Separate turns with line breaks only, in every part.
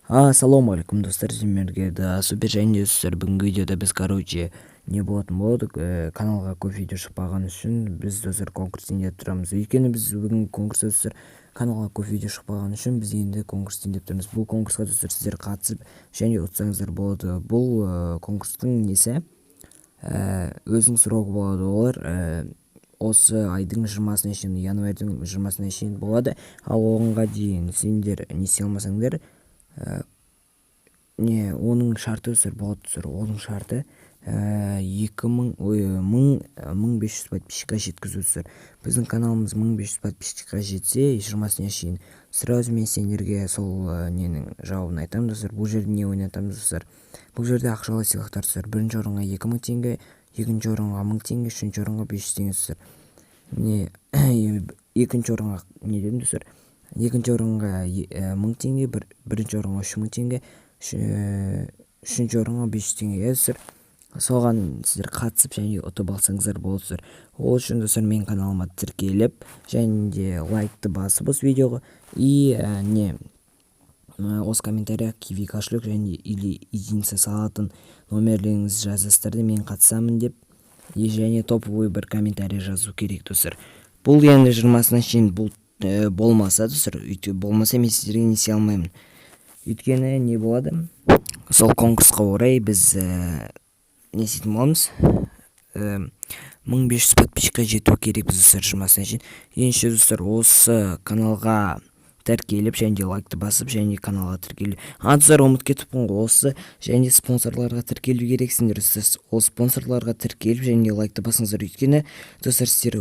Ассалаумағалейкум, достар! Сіздермен бірге да Супер. Және де, достар, бүгінгі видеода біз, короче, не болатын болады, каналға көп видео шықпаған үшін біз, достар, конкурс деп тұрамыз. Өйткені біз бүгінгі конкурста, достар, каналға көп видео шықпаған үшін біз енді конкурс деп тұрмыз. Бұл конкурсқа, достар, сіздер қатысып және ұтсаңыздар болады. Бұл конкурстың несі, өзінің срогы болады. Олар осы айдың 20-сына шейін, январьдың 20-сына шейін болады. Ал оғанға дейін сендер не істей алмасаңдар, не, оның шарты, достар, болады. Достар, оның шарты 2000, ой, 1500 подписчикқа жеткізу. Достар, біздің каналымыз 1500 подписчикқа жетсе, 20-сына шейін сразу мен сендерге сол ненің жауабын айтамын. Достар, бұл жерде не ойнатамыз? Достар, бұл жерде ақшалай сыйлықтар. Достар, бірінші орынға 2000 теңге, екінші орынға 1000 теңге, үшінші орынға 500 теңге. Достар, не, екінші орынға не дедім, достар? Екінші орынға 1000 теңге, бірінші орынға 3000 теңге, үшінші орынға 500 теңге. Иә, достар, соған сіздер қатысып және ұтып алсаңыздар болады. Достар, ол үшін, достар, менің каналыма тіркеліп және де лайкты басып осы видеоға и не, осы комментарийға киви кошелек және или единица салатын номерлеріңізді жазасыздар да, мен қатысамын деп, и және топовый бір комментарий жазу керек. Достар, бұл енді 20-сына шейін бұл болмаса, достар, өйтіп болмаса, мен сіздерге не істей алмаймын. Өйткені не болады, сол конкурсқа орай біз не істейтін боламыз? 1500 подписчикқа жету керекпіз, достар, 20-сына шейін. Ендеше, достар, осы каналға тіркеліп және де лайкты басып және каналға тіркелу. А, достар, ұмытып кетіппін ғой, осы және спонсорларға тіркелу керексіңдер. Ол спонсорларға тіркеліп және лайкты басыңыздар. Өйткені, достар, сіздер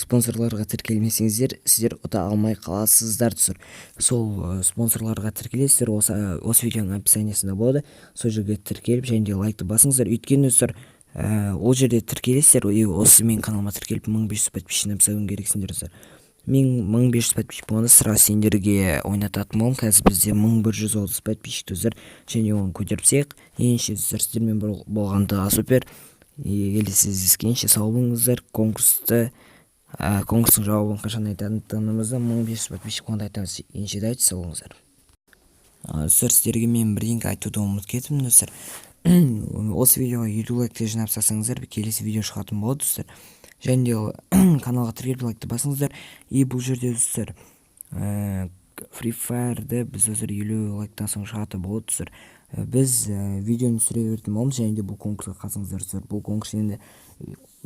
спонсорларға тіркелмесеңіздер, сіздер ұта алмай қаласыздар. Достар, сол спонсорларға тіркелесіздер, осы видеоның описаниясында болады. Сол жерге тіркеліп және де лайкты басыңыздар. Өйткені, достар, ол жерде тіркелесіздер и осы менің каналыма тіркеліп, 1500 подписчик жасауың керексіңдер. Достар, мен 1500 подписчик болғанда, сразу сендерге ойнататын боламын. Қазір бізде 1130 подписчик, достар, және оны көтеріп тастайық. Ендеше, достар, сіздермен болған Супер. Келесі кездескенше сау болыңыздар. Конкурстың жауабын қашан айтатынымызды 1500 подписчик болғанда айтамыз. Ендеше, давайте, сау болыңыздар. Достар, сіздерге мен бірдеңке айтуды ұмытып кетіппін. Достар, осы видеоға 50 лайкты жинап тастасаңыздар, келесі видео шығатын болады. Достар, және де каналға тіркеліп, лайкты басыңыздар. И бұл жерде, достар, Free Fire'ды біз, достар, 50 лайктан соң шығатын болады. Достар, біз видеоны түсіре беретін боламыз. Және де бұл конкурсқа қатысыңыздар. Достар, бұл конкурс енді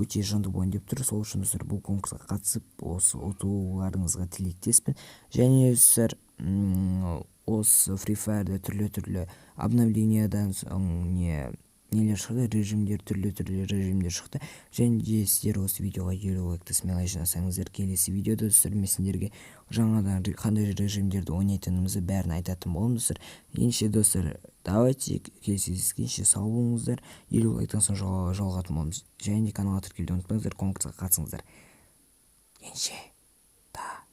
өте жанды болайын деп тұр. Сол үшін, достар, бұл конкурсқа қатысып, осы ұтуларыңызға тілектеспін. Және, достар, осы Free Fire'да түрлі түрлі обновлениядан соң нелер шықты, режимдер, түрлі түрлі режимдер шықты. Және де сіздер осы видеоға 50 лайкты смело жинасаңыздар, келесі видеода, достар, мен сендерге жаңадан қандай режимдерді ойнайтынымызды бәрін айтатын боламын. Достар, ендеше, достар, давайте, келесі кездескенше сау болыңыздар. 50 лайктан соң жолығатын боламыз. Және де каналға тіркелуді ұмытпаңыздар, конкурсқа қатысыңыздар. Ендеше, давайте.